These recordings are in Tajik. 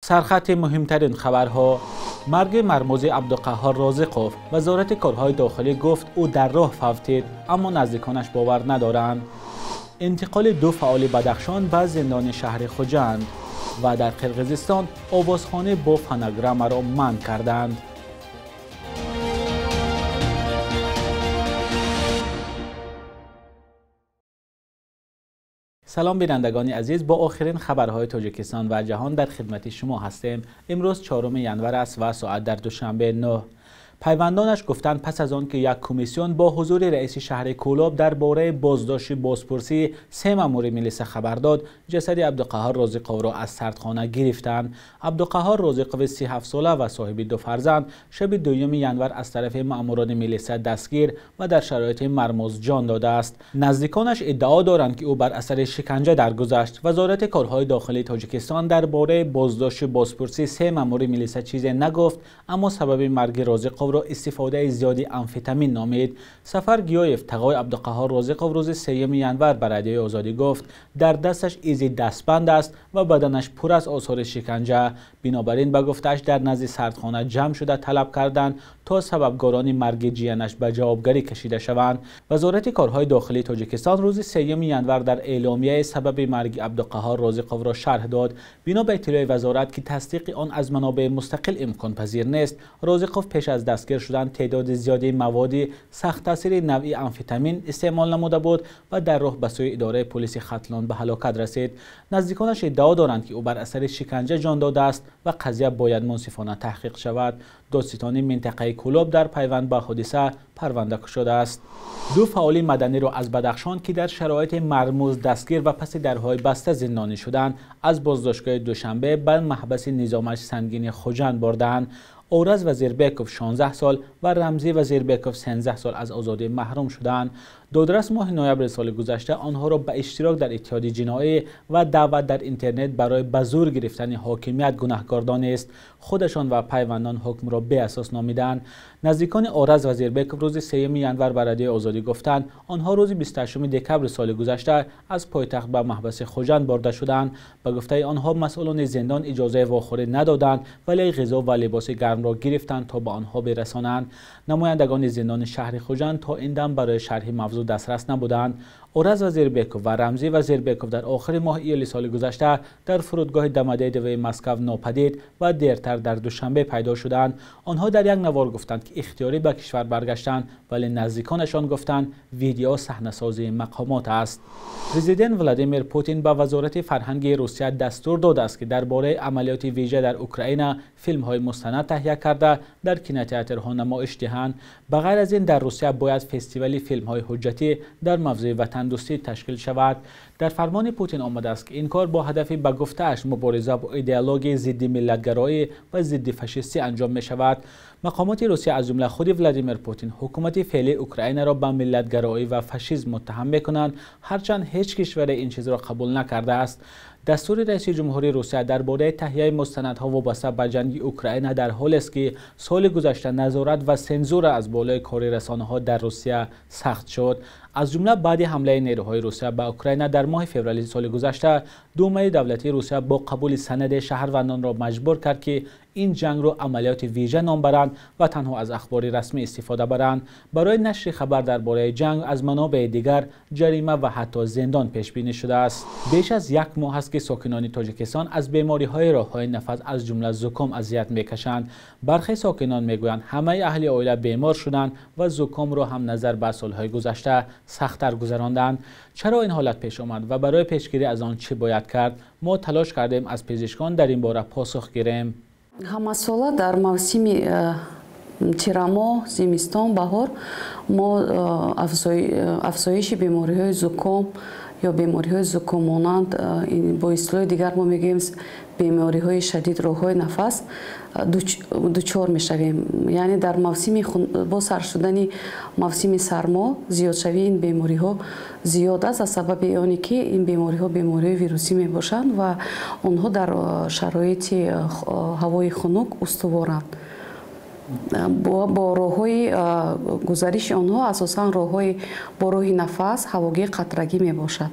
Сархати муҳимтарин хабарҳо. Марги мармузи Абдуқаҳҳор Розиқов. Вазорати корҳои дохилӣ гуфт, ӯ дар роҳ фавтид, аммо наздиконаш бовар надоранд. Интиқоли ду фаъоли Бадахшон ба зиндони шаҳри Хуҷанд. Ва дар Қирғизистон овозхонӣ бо фонограммаро манъ карданд. Салом бинандагони азиз, бо охирин хабарҳои Тоҷикистон ва ҷаҳон дар хидмати шумо ҳастем. Имрӯз 4 январ аст ва соат дар Душанбе 9. Пайвандонаш гуфтанд, пас аз он ки як комиссион бо ҳузури раиси шаҳри Кӯлоб дар бораи боздошти бозпурсии се маъмури милиса хабар дод, ҷасади Абдуқаҳҳор Розиқовро аз сардхона гирифтанд. Абдуқаҳҳор Розиқови 37-сола ва соҳиби ду фарзанд шаби 2 январ аз тарафи маъмурони милиса дастгир ва дар шароити мармуз ҷон додааст. Наздиконаш иддао доранд, ки ӯ бар асари шиканҷа даргузашт. Вазорати корҳои дохилии Тоҷикистон дар бораи боздошти бозпурсии се маъмури милиса чизе нагуфт, аммо сабаби марги Розиқов ро истифодаи зиёди амфетамин номид. Сафар Гиёев, тағои Абдуқаҳҳор Розиқов, рӯзи 3 январ ба Радиои Озодӣ гуфт, дар дасташ изи дастбанд аст ва баданаш пур аз осори шиканҷа. Бинобар ин, ба гуфтааш, дар назди сардхона ҷамъ шуда талаб карданд, то сабабгорони марги ҷиянаш ба ҷавобгарӣ кашида шаванд. Вазорати корҳои дохилии Тоҷикистон рӯзи 3 январ дар эъломияи сабаби марги Абдуқаҳҳор Розиқовро шарҳ дод. Бино ба иттилои вазорат, ки тасдиқи он аз манобеи мустақил имконпазир нест, Розиқов пеш аз дастгир шудан теъдоди зиёди маводи сахттаъсири навъи амфетамин истеъмол намуда буд ва дар роҳ ба сӯи идораи полиси Хатлон ба ҳалокат расид. Наздиконаш иддао доранд, ки ӯ бар асари шиканҷа ҷон додааст ва қазия бояд мунсифона таҳқиқ шавад. Додситони минтақаи Кӯлоб дар пайванд ба ҳодиса парванда кушодааст. Ду фаъоли маданиро аз Бадахшон, ки дар шароити мармуз дастгир ва паси дарҳои баста зиндонӣ шуданд, аз боздоштгоҳи Душанбе ба маҳбаси низомаш сангини Хуҷанд бурданд. Ораз Вазирбеков 16 сол ва Рамзӣ Вазирбеков 13 сол аз озодӣ маҳрум шуданд. Додрас моҳи ноябри соли гузашта онҳоро ба иштирок дар иттиҳоди ҷиноӣ ва даъват дар интернет барои ба зур гирифтани ҳокимият гунаҳкор донист. Худашон ва пайвандон ҳукмро беасос номиданд. Наздикони Ораз Вазирбеков рӯзи 3 январ ба Радиои Озодӣ гуфтанд, онҳо рӯзи 28 декабри соли гузашта аз пойтахт ба маҳбаси Хуҷанд бурда шуданд. Ба гуфтаи онҳо, масъулони зиндон иҷозаи вохӯрӣ надоданд, вале ғизо ва либоси гармро гирифтанд то ба онҳо бирасонанд. Намояндагони зиндони шаҳри Хуҷанд то ин дам барои шарҳи мавзӯъ дастрас набуданд. Ораз Вазирбеков ва Рамзӣ Вазирбеков дар охири моҳи июли соли гузашта дар фурудгоҳи Домодедовои Москав нопадид ва дертар дар Душанбе пайдо шуданд. Онҳо дар як навор гуфтанд, ки ихтиёрӣ ба кишвар баргаштанд, вале наздиконашон гуфтанд, видео саҳнасозии мақомот аст. Президент Владимир Путин ба Вазорати фарҳанги Русия дастур додааст, ки дар бораи амалиёти вижа дар Украина филмҳои мустанад таҳия карда дар кинотеатрҳо намоиш диҳанд. Ба ғайр аз ин, дар Русия бояд фестивали филмҳои ҳуҷҷатӣ дар мавзӯи ватандӯстӣ ташкил шавад. Дар фармони Путин омадааст, ки ин кор бо ҳадафи ба гуфтааш мубориза бо идеологияи зидди миллатгароӣ ва зидди фашистӣ анҷом мешавад. Мақомоти Русия, аз ҷумла худи Владимир Путин, ҳукумати феълии Украинаро ба миллатгароӣ ва фашизм муттаҳам мекунанд, ҳарчанд ҳеҷ кишваре ин чизро қабул накардааст. Дастури раиси ҷумҳурии Русия дар бораи таҳияи мустанадҳо вобаста ба ҷанги Украина дар ҳолест, ки соли гузашта назорат ва сензура аз болои кори расонаҳо дар Русия сахт шуд. Аз ҷумла баъди ҳамлаи нерӯҳои Русия ба Украина дар моҳи феврали соли гузашта, Думаи давлатии Русия бо қабули санаде шаҳрвандонро маҷбур кард, ки ин ҷангро амалиёти вижа ном баранд ва танҳо аз ахбори расмӣ истифода баранд. Барои нашри хабар дар бораи ҷанг аз манобеи дигар ҷарима ва ҳатто зиндон пешбинӣ шудааст. Беш аз як моҳ аст, ки сокинони Тоҷикистон аз бемориҳои роҳҳои нафас, аз ҷумла зуком, азият мекашанд. Бархе сокинон мегӯянд, ҳамаи аҳли оила бемор шуданд ва зукомро ҳам назар ба солҳои гузашта сахттар гузаронданд. Чаро ин ҳолат пеш омад ва барои пешгирӣ аз он чӣ бояд кард? Мо талош кардем аз пизишкон дар ин бора посух гирем. Ҳамасола дар мавсими тирамоҳ, зимистон, баҳор мо афзоиши бемориҳои зуком ё бемориҳои зукоммонанд, бо истилоҳи дигар мо мегӯем бемориҳои шадид роҳҳои нафас, дучор мешавем. Яъне дар мавсими бо сар шудани мавсими сармо зиёдшавии ин бемориҳо зиёд аст, аз сабаби оне ки ин бемориҳо бемориҳои вирусӣ мебошанд ва онҳо дар шароити ҳавои хунук устуворанд. Бо роҳҳои гузариши онҳо асосан роҳҳои бо роҳи нафас, ҳавогии қатрагӣ мебошад.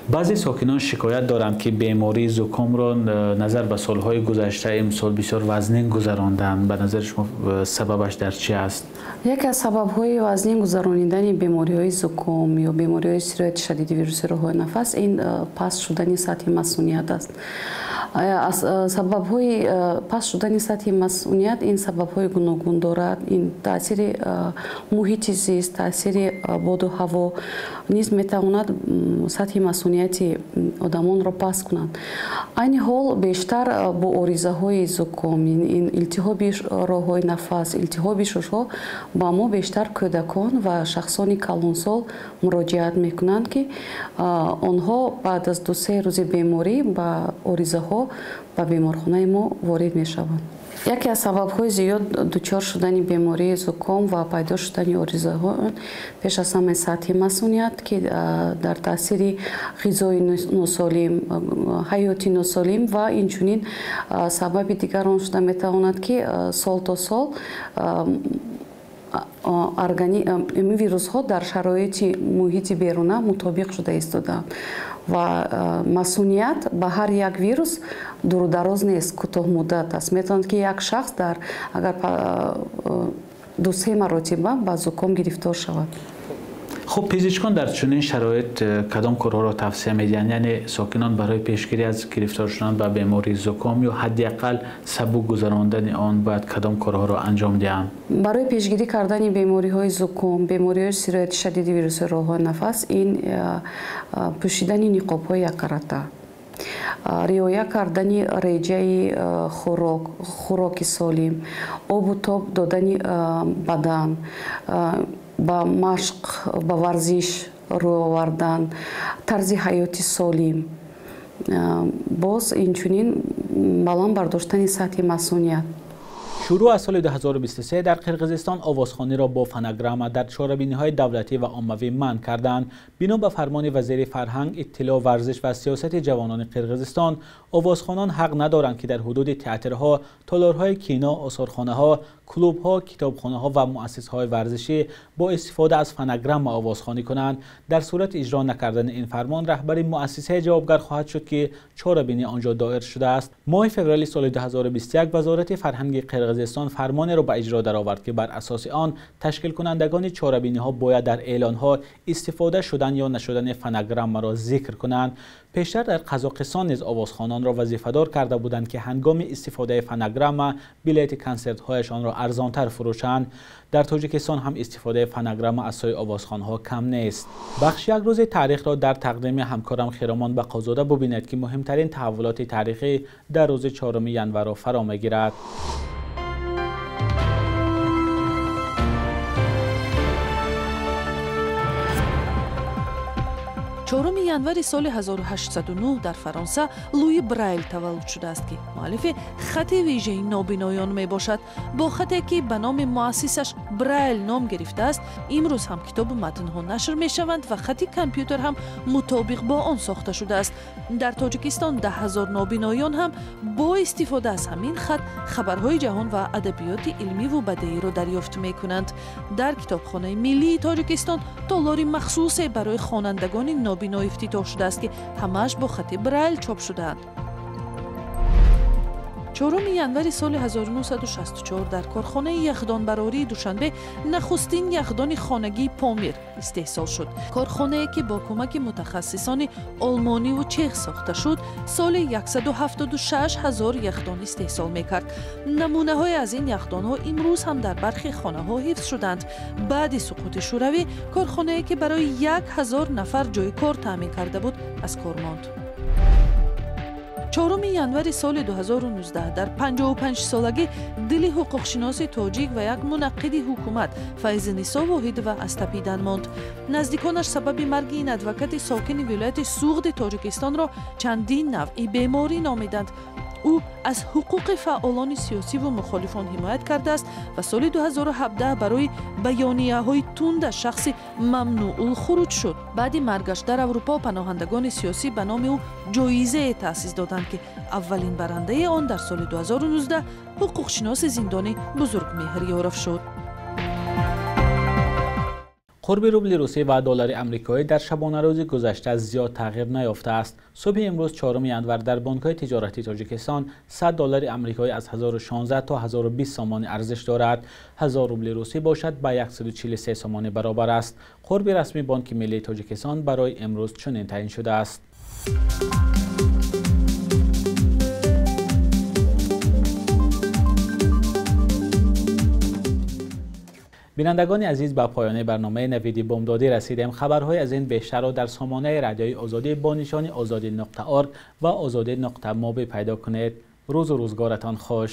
Баъзе сокинон шикоят доранд, ки бемории зукомро назар ба солҳои гузашта имсол бисёр вазнин гузаронданд. Ба назари шумо сабабаш дар чӣ аст? Яке аз сабабҳои вазнин гузаронидани бемориҳои зуком ё бемориҳои сирояти шадиди вируси роҳҳои нафас ин паст шудани сатҳи масуният аст. Аз сабабҳои паст шудани сатҳи масуният ин сабабҳои гуногун дорад. Ин таъсири муҳити зист, таъсири боду ҳаво низ метавонад сатҳи масунияти одамонро паст кунад. Айни ҳол бештар бо оризаҳои зуком, ин илтиҳоби роҳҳои нафас, илтиҳоби шушҳо ба мо бештар кӯдакон ва шахсони калонсол муроҷиат мекунанд, ки онҳо баъд аз 2-3 рӯзи беморӣ ба оризаҳо ба беморхонаи мо ворид мешаванд. Яке аз сабабҳои зиёд дучор шудани бемории зуком ва пайдо шудани оризаҳо пеш аз ҳама сатҳи масуният, ки дар таъсири ғизои носолим, ҳаёти носолим ва инчунин сабаби дигар он шуда метавонад, ки сол то сол вирусҳо дар шароити муҳити беруна мутобиқ шуда истодаанд ва масуният ба ҳар як вирус дурудароз нест, кӯтоҳмуддат аст. Метавонад, ки як шахс дар агар 2-3 маротиба ба зуком гирифтор шавад. Хуб, пизишкон дар чунин шароит кадом корҳоро тавсия медиҳанд? Яъне сокинон барои пешгирӣ аз гирифтор шудан ба бемории зуком ё ҳадди ақал сабук гузарондани он бояд кадом корҳоро анҷом диҳанд? Барои пешгирӣ кардани бемориҳои зуком, бемориҳои сирояти шадиди вируси роҳҳои нафас ин пӯшидани ниқобҳои яккарата, риоя кардани реҷаи хӯроки солим, обу тоб додани бадан, ба машқ, ба варзиш рӯ овардан, тарзи ҳаёти солим, боз инчунин баланд бардоштани сатҳи масуният. Шурӯъ аз соли 2023 дар Қирғизистон овозхониро бо фонограмма дар чорабиниҳои давлатӣ ва оммавӣ манъ карданд. Бино ба фармони вазири фарҳанг, иттилоъ, варзиш ва сиёсати ҷавонони Қирғизистон, овозхонон ҳақ надоранд, ки дар ҳудуди театрҳо, толорҳои кино, осорхонаҳо, клубҳо, китобхонаҳо ва муассисаҳои варзишӣ бо истифода аз фонограмма овозхонӣ кунанд. Дар сурати иҷро накардани ин фармон раҳбари муассисае ҷавобгар хоҳад шуд, ки чорабинӣ он ҷо доир шудааст. Моҳи феврали соли 2021 вазорати фарҳанги Қирғизистон фармонеро ба иҷро даровард, ки бар асоси он ташкилкунандагони чорабиниҳо бояд дар эълонҳо истифода шудан ё нашудани фонограммаро зикр кунанд. Пештар дар Қазоқистон низ овозхононро вазифадор карда буданд, ки ҳангоми истифодаи фонограмма билети консертҳояшонро арзонтар фурӯшанд. Дар Тоҷикистон ҳам истифодаи фонограмма аз сӯи овозхонҳо кам нест. Бахши як рӯзи таърихро дар тақдими ҳамкорам Хиромон Бақозода бубинед, ки муҳимтарин таҳаввулоти таърихӣ дар рӯзи 4 январро фаро мегирад. Чоруми январи соли 1809 дар Фаронса Луи Брайл таваллуд шудааст, ки муаллифи хати вижаи нобиноён мебошад. Бо хате ки ба номи муассисаш Брайл ном гирифтааст, имрӯз ҳам китобу матнҳо нашр мешаванд ва хати компютер ҳам мутобиқ бо он сохта шудааст. Дар Тоҷикистон 10 000 нобиноён ҳам бо истифода аз ҳамин хат хабарҳои ҷаҳон ва адабиёти илмиву бадеиро дарёфт мекунанд. Дар Китобхонаи миллии Тоҷикистон толори махсусе барои хонандагони нобино ифтитоҳ шудааст, ки ҳамааш бо хати Брайл чоп шудаанд. 4 январи соли 1964 дар корхонаи яхдонбарории Душанбе нахустин яхдони хонагии Помир истеҳсол шуд. Корхонае ки бо кӯмаки мутахассисони олмониву чех сохта шуд, соли 176 000 яхдон истеҳсол мекард. Намунаҳое аз ин яхдонҳо имрӯз ҳам дар бархе хонаҳо ҳифз шуданд. Баъди суқути Шӯравӣ корхонае ки барои 1000 нафар ҷои кор таъмин карда буд, аз кор монд. 4 январи соли 2019 дар 55-солагӣ дили ҳуқуқшиноси тоҷик ва як мунаққиди ҳукумат Файзинисо Воҳидова аз тапидан монд. Наздиконаш сабаби марги ин адвокати сокини вилояти Суғди Тоҷикистонро чандин навъи беморӣ номиданд. Ӯ аз ҳуқуқи фаъолони сиёсиву мухолифон ҳимоят кардааст ва соли 2017 барои баёнияҳои тунда шахси мамнӯъулхуруҷ шуд. Баъди маргаш дар Аврупо паноҳандагони сиёсӣ ба номи ӯ ҷоизае таъсис доданд, ки аввалин барандаи он дар соли 2019 ҳуқуқшиноси зиндонӣ Бузургмеҳр Ёров шуд. Қурби рубли русӣ ва доллари амрикоӣ дар шабонарӯзи гузашта зиёд тағйир наёфтааст. Субҳи имрӯз 4 январ дар бонкҳои тиҷоратии Тоҷикистон 100 доллари амрикоӣ аз 1016 то 1020 сомонӣ арзиш дорад. 1000 рубли русӣ бошад ба 143 сомонӣ баробар аст. Қурби расмии Бонки Миллии Тоҷикистон барои имрӯз чунин таъин шудааст. Бинандагони азиз, ба поёни барномаи Навиди Бомдодӣ расидем. Хабарҳои аз ин бештарро дар сомонаи радиои Озодӣ бо нишони ozodi.org ва ozodi.mobi пайдо кунед. Рӯзу рӯзгоратон хуш.